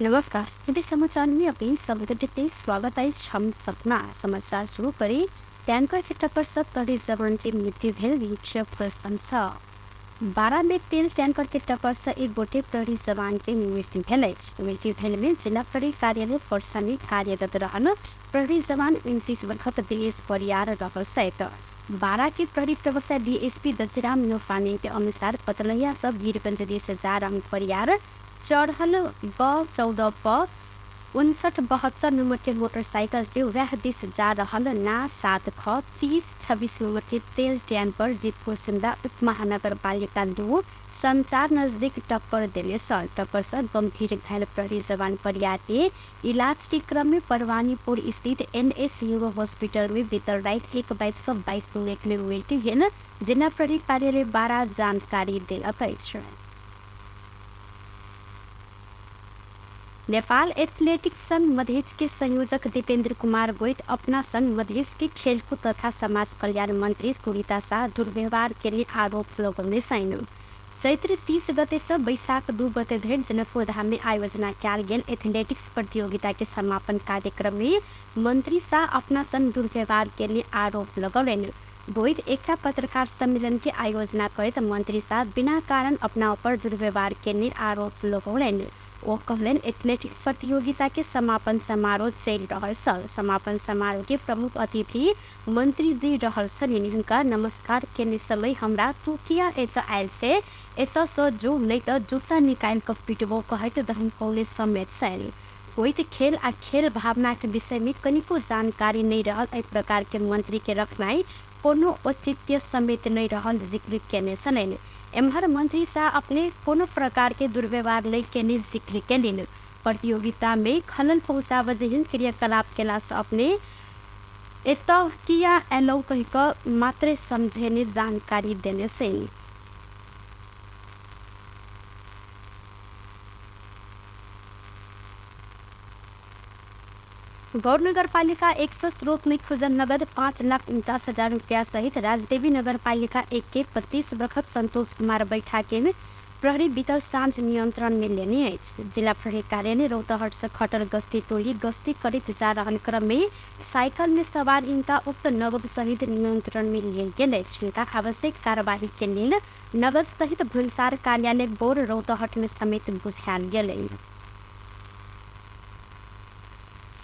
नमस्कार, हिंदी समाचार में अपनी सबके स्वागत अछि। हम सपना समाचार शुरू करी। टैंकर के टक्कर से प्रहरी जवान के मृत्यु भेल निरीक्षक प्रशंसा। 12 में तेल टैंकर के टक्कर से एक गोटे प्रहरी जवान के मृत्यु भेल अछि। मृत्यु भेल में जिला प्रहरी कार्यालय पर्सा में कार्यरत रहल प्रहरी जवान 29 वर्षक दिनेश परियार रहल सहित 12 के प्रहरी प्रवक्ता डीएसपी दत्तराम न्यौपाने के अनुसार पतलैया से वीरगंज दिस जा रहल परियार चढ़ल ग 14 प 59 72 नंबर के मोटरसाइकिल के वह दिस जा रहल ना 7 ख 30 26 नंबर के तेल टैंकर जीतपुर सिमरा उप महानगरपालिका 2 संचार नजदीक टक्कर देने छल। टक्कर से गंभीर घायल प्रहरी जवान परियार के इलाज के क्रम में परवानीपुर स्थित एनएस न्यूरो हॉस्पिटल में बीतल रात 1:22 में मृत्यु भेल। जिला प्रहरी कार्यालय 12 जानकारी देलक अछि। नेपाल एथलेटिक्स संघ मधेश के संयोजक दीपेंद्र कुमार गोइत अपना संघ मधेश के खेलकूद तथा समाज कल्याण मंत्री सुनीता शाह दुर्व्यवहार के लिए आरोप लगौने छन्। चैत्र 30 गते से बैशाख 2 गते धरि जनकपुर धाम में आयोजना कयल गेल एथलेटिक्स प्रतियोगिता के समापन कार्यक्रम में मंत्री शाह अपना संग दुर्व्यवहार के लिए आरोप लगौलनि। गोइत एकटा पत्रकार सम्मेलन के आयोजना करैत मंत्री शाह बिना कारण अपना ऊपर दुर्व्यवहार के लिए आरोप लगौलनि। ओ कहलनि, एथलेटिक्स प्रतियोगिता के समापन समारोह चलि रहल छल। समापन समारोह के प्रमुख अतिथि मंत्री जी रहल छलनि। हुनका नमस्कार केने समय हमरा तू किया एतऽ आयल से, एतऽ सँ जो नहि तऽ जूता निकालि कऽ पिटबो कहैत धमकौने समेत छनि। होइत खेल आ खेल भावना के विषय में कनिको जानकारी नहि रहल एहि प्रकार के मंत्री के रखनाइ कोनो औचित्य समेत नहि रहल जिक्र केने छलनि। एम्हर मंत्री शाह अपने कोनो प्रकार के दुर्व्यवहार नहि केने जिक्र केलनि। प्रतियोगिता में खलल पहुँचाबय जेहन क्रियाकलाप केला सँ अपने एतऽ किया एलहुँ कहि कऽ मात्रे समझेने जानकारी देने छनि। गौर नगरपालिका 1 सँ स्रोत नहि खुजल नगद 5,49,000 रुपया सहित राजदेवी नगरपालिका 1 के 25 वर्षक संतोष कुमार बैठा के प्रहरी बीतल साँझ नियंत्रण में लेने अछि। जिला प्रहरी कार्यालय रौतहट से खटल गश्ती टोली गश्ती करैत जा रहल क्रम में साइकिल में सवार इनका उक्त नगद सहित नियंत्रण में लेल गेल अछि। हिनका आवश्यक कार्यवाही के लेल नगद सहित भन्सार कार्यालय गौर रौतहट में समेत बुझायल गेल अछि।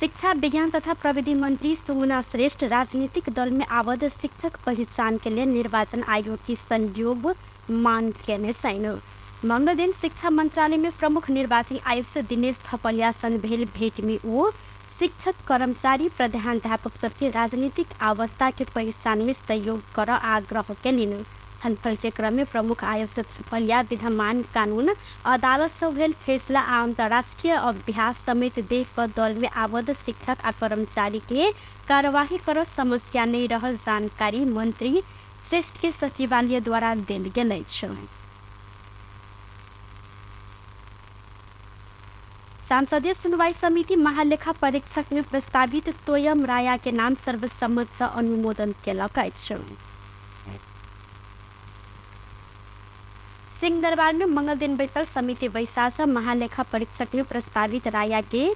शिक्षा विज्ञान तथा प्रविधि मंत्री सुमना श्रेष्ठ राजनीतिक दल में आबद्ध शिक्षक पहिचान के लेल निर्वाचन आयोग की सहयोग मांग केने छनि। मंगलदिन शिक्षा मंत्रालय में प्रमुख निर्वाचन आयुक्त दिनेश थपलिया संग भेल भेंट में ओ शिक्षक कर्मचारी प्रधानाध्यापक सबके राजनीतिक आबद्धता के पहिचान में सहयोग करऽ आग्रह केलनि। छलफल के क्रम में प्रमुख आयुक्त थपलिया विद्यमान कानून, अदालत सँ भेल फैसला आ अंतर्राष्ट्रीय अभ्यास समेत देख कऽ दल में आबद्ध शिक्षक आ कर्मचारी के कार्यवाही करऽ समस्या नहि रहल जानकारी मंत्री श्रेष्ठ के सचिवालय द्वारा देल गेल अछि। संसदीय सुनवाई समिति महालेखा परीक्षक में प्रस्तावित तोयम राया के नाम सर्वसम्मत सँ अनुमोदन केलक अछि। सिंहदरबार में मंगल दिन बैसल समिति बैसार सँ महालेखा परीक्षक में प्रस्तावित राया के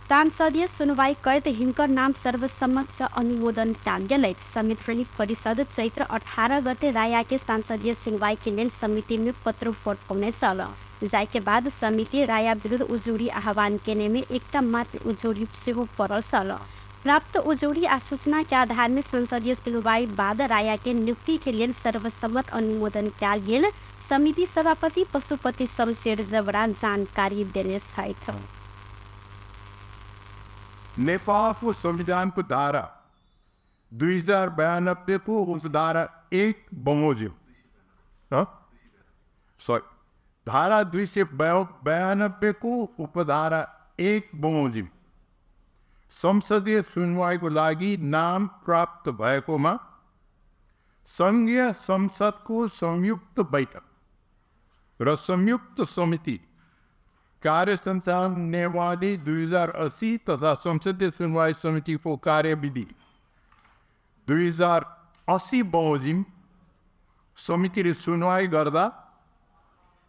सांसदीय सुनवाई करैत हिनकर नाम सर्वसम्मत सँ अनुमोदन कयल गेल अछि। समिति परिषद चैत्र 18 गते राया के सांसदीय सुनवाई के लेल समिति में पत्र पठौने छल। जाहि के बाद समिति राया विरुद्ध उजुरी आह्वान केने में एकटा मात्र उजुरी सेहो पड़ल छल। प्राप्त उजुरी आ सूचना के आधार में संसदीय सुनवाई बाद राया के नियुक्ति के लेल सर्वसम्मत अनुमोदन कयल गेल समिति सभापति पशुपति शमशेर जबरा जानकारी देने छथि। नेपालको संविधानको धारा 2092 को उपधारा 1 बमोजिम, सॉरी, धारा 292 को उपधारा 1 बमोजिम संसदीय सुनवाईको लागि नाम प्राप्त भएकोमा संघीय संसदको संयुक्त बैठक र संयुक्त समिति कार्य सञ्चालन नियमावली 2080 तथा संसदीय सुनवाई समितिको कार्यविधि 2080 बमोजिम समितिले सुनवाई गर्दा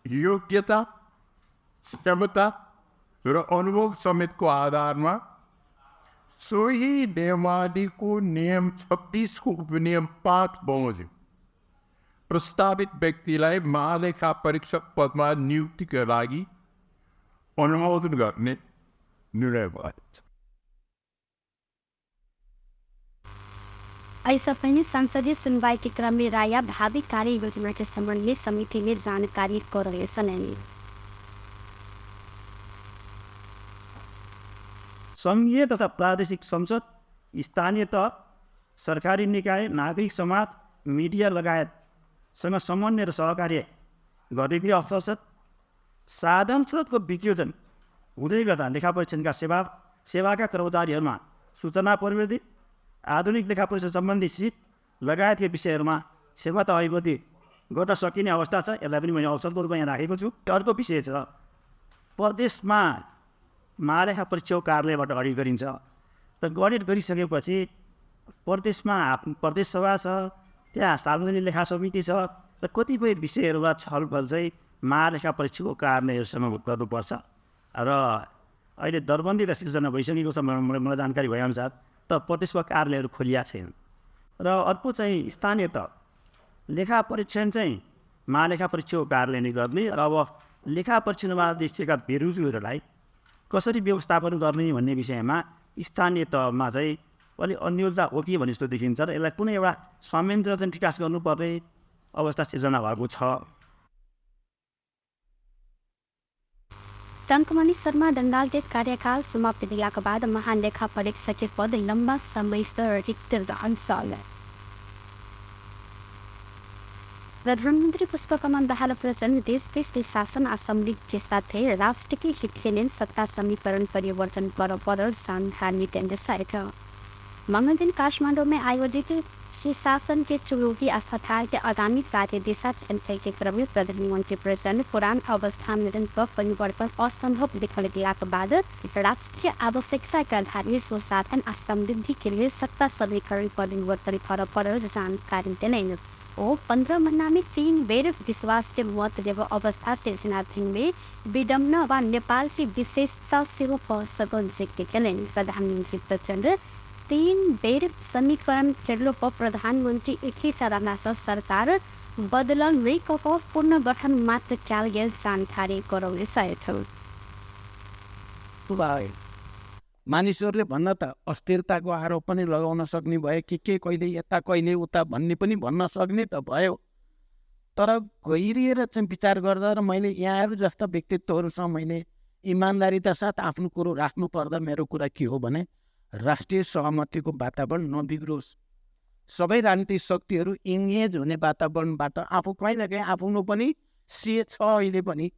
योग्यता, क्षमता र अनुभव समेतको आधारमा सोही नियमावलीको नियम 26 को उपनियम 5 बमोजिम प्रस्तावित व्यक्तिलाई महालेखा परीक्षक पदमा नियुक्तिका लागि अनुमोदन गर्ने निर्णय भएको छ। ऐसा पहले संसदीय सुनवाई के क्रम में राया भावी कार्य योजना के संबंध में समिति में जानकारी करौले सनैनी। संघीय तथा प्रादेशिक संसद, स्थानीय तह, सरकारी निकाय, नागरिक समाज, मिडिया लगायतसँग समन्वय र सहकार्य गर्ने पनि अवसर छ। साधन स्रोतको विनियोजन हुँदै गर्दा लेखा परीक्षणका सेवाका कर्मचारीहरूमा सूचना प्रविधि, आधुनिक लेखा परीक्षण सम्बन्धी सिप लगायतका विषयहरूमा क्षमता अभिवृद्धि गर्न सकिने अवस्था छ। यसलाई पनि मैले अवसरको रूपमा यहाँ राखेको छु। अर्को विषय छ, प्रदेशमा महालेखा परीक्षक कार्यालयबाट अडिट गरिन्छ र अडिट गरिसकेपछि प्रदेशमा आफ्नो प्रदेश सभा छ, त्यहाँ सार्वजनिक लेखा समिति छ र कतिपय विषयहरूमा छलफल चाहिँ महालेखा परीक्षकको कार्यालयहरूसँग गर्नुपर्छ। र अहिले दरबन्दी त सिर्जना भइसकेको छ, मलाई जानकारी भएअनुसार त प्रदेशमा कार्यालयहरू खोलिया छैनन्। र अर्को चाहिँ स्थानीय तह लेखा परीक्षण चाहिँ महालेखा परीक्षकको कार्यालय नै गर्ने र अब लेखा परीक्षणमा देखिएका बेरुजुहरूलाई कसरी व्यवस्थापन गर्ने भन्ने विषयमा स्थानीय तहमा चाहिँ अलिक अन्यलता हो कि भन्ने जस्तो देखिन्छ र यसलाई कुनै एउटा संयन्त्र चाहिँ विकास गर्नुपर्ने अवस्था सिर्जना भएको छ। टंकमणि शर्मा डंडाल के कार्यकाल समाप्त भेलाक बाद महालेखा परीक्षक के पद लंबा समय से रिक्त रहल। प्रधानमंत्री पुष्पकमल दाहाल प्रचण्ड देशकै सुशासन आ समृद्धि के साथै राष्ट्र के हित के लेल सत्ता समीकरण परिवर्तन कर जानकारी देने। मंगल दिन काठमांडू में आयोजित सुशासन के चुनौती आ सरकार के आगामी कार्य दिशा छलफल के क्रम में प्रधानमंत्री प्रचण्ड पुरान अवस्था में परिवर्तन असंभव देखल गेलाक बाद राष्ट्रीय आवश्यकता के आधार में सुशासन आ समृद्धि के लिए सत्ता समीकरण परिवर्तन कर पड़ल जानकारी देलनि। ओ 15 महीना में 3 बेर विश्वास के मत देव अवस्था सिर्जना में विडम्बना वा नेपाल से विशेषता सेहो पहुँच सकल जिक्र केलनि। प्रधानमंत्री प्रचण्ड 3 बेर समीकरण फेरलो पर प्रधानमंत्री एक तरह से सरकार बदलल नहि कऽ कऽ पुनर्गठन मात्र कयल गेल जानकारी करौले छथि। मानिसहरूले भन्न त अस्थिरताको आरोप पनि लगाउन सक्ने भयो कि के कहिले यता कहिले उता भन्ने पनि भन्न सक्ने त भयो, तर गहिरिएर चाहिँ विचार गर्दा र मैले यहाँहरू जस्ता व्यक्तित्वहरूसँग मैले इमान्दारिता साथ आफ्नो कुरो राख्नु पर्दा मेरो कुरा के हो भने राष्ट्रिय सहमतिको वातावरण नबिग्रोस्, सबै राजनीतिक शक्तिहरू इङ्गेज हुने वातावरणबाट आफू कहीँ न कहीँ आफ्नो पनि से छ अहिले पनि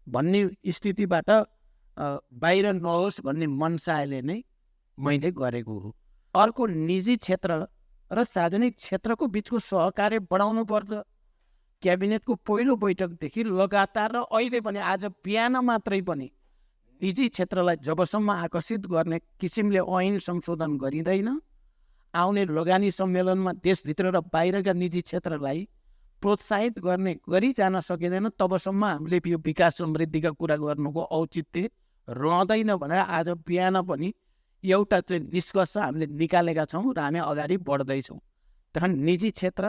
भन्ने स्थितिबाट बाहिर नहोस् भन्ने मनसायले नै मैले गरेको हो। अर्को निजी क्षेत्र र सार्वजनिक क्षेत्रको बिचको सहकार्य बढाउनुपर्छ। क्याबिनेटको पहिलो बैठकदेखि लगातार र अहिले पनि आज बिहान मात्रै पनि निजी क्षेत्रलाई जबसम्म आकर्षित गर्ने किसिमले ऐन संशोधन गरिँदैन, आउने लगानी सम्मेलनमा देशभित्र र बाहिरका निजी क्षेत्रलाई प्रोत्साहित गर्ने गरी जान सकिँदैन तबसम्म हामीले यो विकास समृद्धिका कुरा गर्नुको औचित्य रहँदैन भनेर आज बिहान पनि एउटा चाहिँ निष्कर्ष हामीले निकालेका छौँ र हामी अगाडि बढ्दैछौँ। तखन निजी क्षेत्र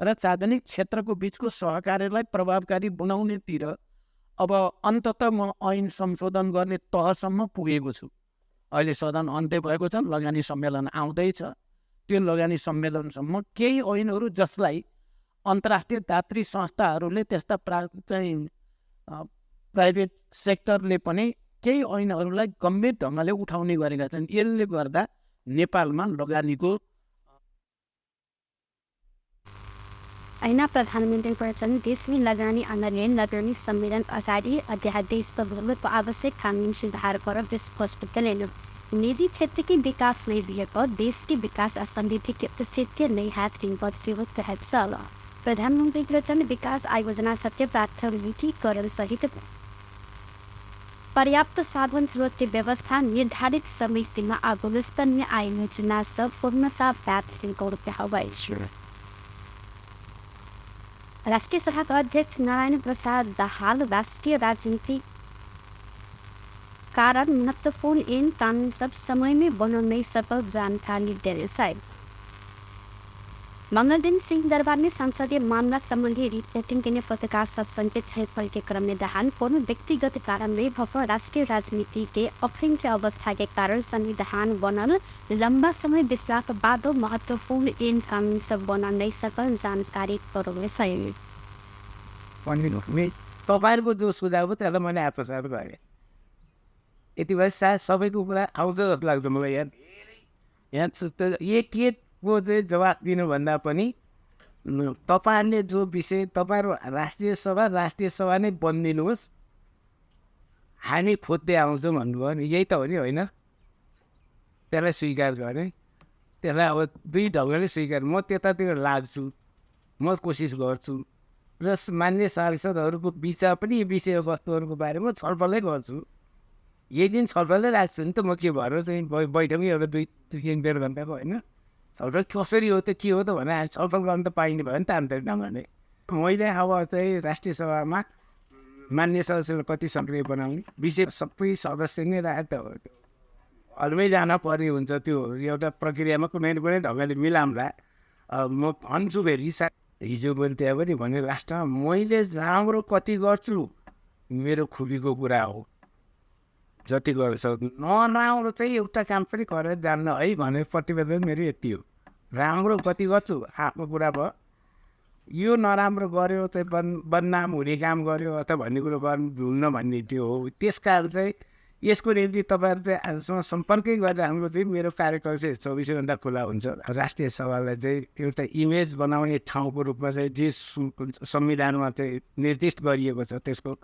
र सार्वजनिक क्षेत्रको बिचको सहकार्यलाई प्रभावकारी बनाउनेतिर अब अन्तत म ऐन संशोधन गर्ने तहसम्म पुगेको छु। अहिले सदन अन्त्य भएको छ, लगानी सम्मेलन आउँदैछ। त्यो लगानी सम्मेलनसम्म केही ऐनहरू जसलाई अन्तर्राष्ट्रिय दात्री संस्थाहरूले त्यस्ता प्राइभेट सेक्टरले पनि केही ऐनहरूलाई गम्भीर ढङ्गले उठाउने गरेका छन्। यसले गर्दा नेपालमा लगानीको ऐना प्रधानमन्त्री प्रचण्ड देशमै लगानी आन्दोलन लगानी सम्मेलन अगाडि अध्यादेश त आवश्यक कानुन सुधार कर स्पष्ट केलनि। निजी क्षेत्र के विकास नहीं दिए देश के विकास आ समृद्धि के औचित्य नहीं हैत हिम्मत सेहो कहब छल। प्रधानमंत्री प्रचण्ड विकास आयोजना सबके प्राथमिकीकरण सहित पर्याप्त साधन स्रोत के व्यवस्था निर्धारित समय सीमा आ गुणस्तर में आयोजना सब पूर्णता प्राप्त हवै। राष्ट्रिय सभाका अध्यक्ष नारायण प्रसाद दाहाल राष्ट्रिय राजनीति कारण महत्वपूर्ण ऐन कानून सब समय में बन नहीं सकल जानकारी देने छै। मंगल दिन सिंह दरबार में संसदीय मामला संबंधी रिपोर्टिंग के पत्रकार सब संग छलफल के क्रम में दहान कोनो व्यक्तिगत कारण में भक राष्ट्रीय राजनीति के अखन के अवस्था के कारण संविधान बनल लंबा समय बितलाक बादो महत्वपूर्ण ऐन कानून सब बन नहीं सकल जानकारी करौने छै। तपाईँहरूको जो सुझाव हो त्यसलाई मैले आत्मसात गरेँ। यति भए सायद सबैको कुरा आउँछ जस्तो लाग्छ मलाई। यहाँ यहाँ एक एकको चाहिँ जवाफ दिनुभन्दा पनि तपाईँहरूले जो विषय तपाईँहरू राष्ट्रिय सभा नै बनिदिनुहोस्, हामी खोज्दै आउँछौँ भन्नुभयो नि, यही त हो नि होइन? त्यसलाई स्वीकार गरेँ, त्यसलाई अब दुई ढङ्गले स्वीकार, म त्यतातिर लाग्छु, म कोसिस गर्छु र मान्य सांसदहरूको बिचमा पनि यो विषयवस्तुहरूको बारेमा छलफलै गर्छु। एक दिन छलफलै राख्छु नि त म, के भएर चाहिँ बैठकै एउटा दुई तिन डेढ घन्टाको होइन छलफल कसरी हो त के हो त भनेर छलफल गर्नु त पाइने भयो नि त आन्तरिक ढङ्गले। मैले अब चाहिँ राष्ट्रिय सभामा मान्य सदस्यलाई कति सक्रिय बनाउने विषय सबै सदस्य नै राखेर त हलमै जान पर्ने हुन्छ, त्यो एउटा प्रक्रियामा कुनै न कुनै ढङ्गले मिलाउँला। म भन्छु फेरि हिजो मैले त्यहाँ पनि भने लास्टमा मैले राम्रो कति गर्छु मेरो खुबीको कुरा हो, जति गर्छु सक्छु, नराम्रो चाहिँ एउटा काम पनि गरेर जान्न है भन्ने प्रतिबद्धता मेरो यति हो। राम्रो कति गर्छु आफ्नो कुरा भयो, यो नराम्रो गऱ्यो चाहिँ बदनाम हुने काम गऱ्यो अथवा भन्ने कुरो गर्नु हुन्न भन्ने त्यो हो। त्यस कारण चाहिँ यसको निम्ति तपाईँहरू चाहिँ आजसम्म सम्पर्कै गरेर हाम्रो चाहिँ मेरो कार्यक्रम चाहिँ 24 घन्टा खुला हुन्छ। राष्ट्रिय सभालाई चाहिँ एउटा इमेज बनाउने ठाउँको रूपमा चाहिँ जे संविधानमा चाहिँ निर्दिष्ट गरिएको छ त्यसको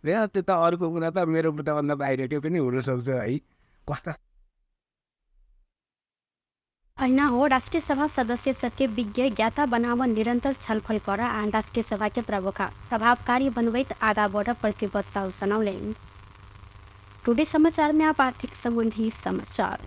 त्यो त अर्को कुरा त मेरो भन्दा बाहिर त्यो पनि हुनसक्छ है। कस्ता ऐना हो राष्ट्रिय सभा सदस्य सबके विज्ञ ज्ञाता बनाव निरन्तर छलफल कर आ राष्ट्रिय सभा के प्रभावकारी बनबैत आगा बढ़ प्रतिबद्धता जनाउले। टुडे समाचार में आप आर्थिक संबंधी समाचार।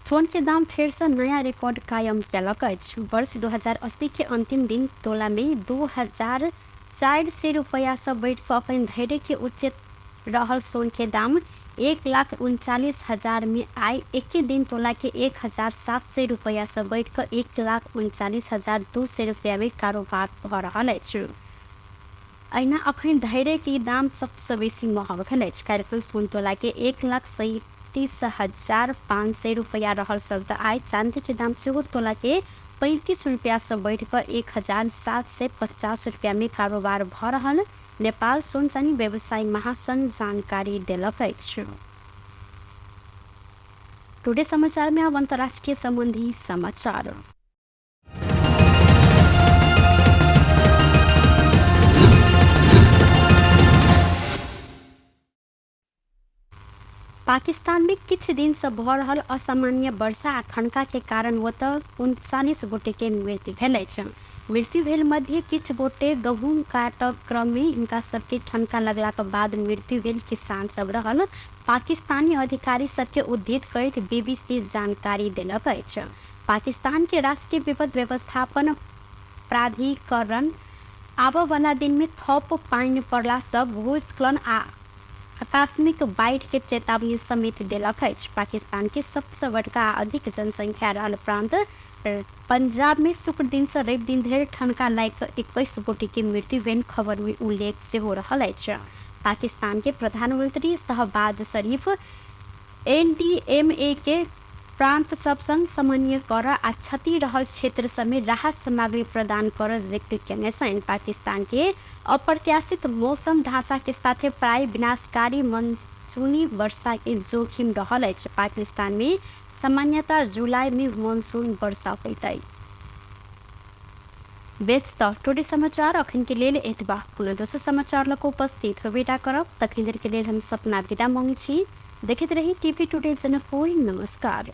सोन के दाम फेर से नया रिकॉर्ड कायम केलक अछि। वर्ष 2080 के अंतिम दिन तोला में 2400 रुपया से बढ़ि कऽ अखन धरि के उच्च रहल सोन के दाम 1,39,000 में आइ एके दिन तोला के 1,700 रुपया से बढ़ि कऽ 1,39,200 रुपया में कारोबार भऽ रहल अछि। एहिना अखन धरि के दाम सबसँ बेसी महग भेल अछि। कार्यक्रम सोन तोला के 1,37,500 रुपया रहल शब्द आइ चांदी के दाम सेहो तोला के 35 रुपया से बढ़ि कऽ 1,750 रुपया में कारोबार भऽ रहल नेपाल सोन चानी व्यवसायी महासंघ जानकारी देलक अछि। टुडे समाचार में अब अंतर्राष्ट्रीय संबंधी समाचार। पाकिस्तान में किछु दिन से भऽ रहल असामान्य वर्षा आ ठनका के कारण ओतऽ 39 गोटे के मृत्यु भेल अछि। मृत्यु भेल मध्य किछु गोटे गहूँम काटक क्रम में हिनका सबके ठनका लगलाक बाद मृत्यु भेल किसान सब रहल पाकिस्तानी अधिकारी सबके उद्धृत करैत बीबीसी जानकारी देलक अछि। पाकिस्तान के राष्ट्रीय विपद व्यवस्थापन प्राधिकरण आबऽ वाला दिन में थप पानि पड़ला सँ भूस्खलन आ आकस्मिक बाढ़ि के चेतावनी समेत देलक अछि। पाकिस्तान के सबसँ बड़का अधिक जनसंख्या रहल प्रांत पंजाब में शुक्र दिन से रवि दिन धरि ठनका लागि कऽ 21 गोटे के मृत्यु भेल खबर में उल्लेख सेहो रहल अछि। पाकिस्तान के प्रधानमंत्री शहबाज शरीफ एनडीएमए के प्रांत सब संग समन्वय कर आ क्षति रहल क्षेत्र सब में राहत सामग्री प्रदान कर जिक्र केने छनि। पाकिस्तान के अप्रत्याशित मौसम ढांचा के साथे प्राय विनाशकारी मनसूनी वर्षा के जोखिम रहल अछि। पाकिस्तान में सामान्यतः जुलाई में मनसून वर्षा होइत अछि। बेच त टुडे समाचार अखन के लेल एतबा। पुनः दोसर समाचार लऽ कऽ उपस्थित होबे करब। तखन के लेल हम सपना विदा मांगै छी। देखैत रही टीवी टुडे जनकपुर। नमस्कार।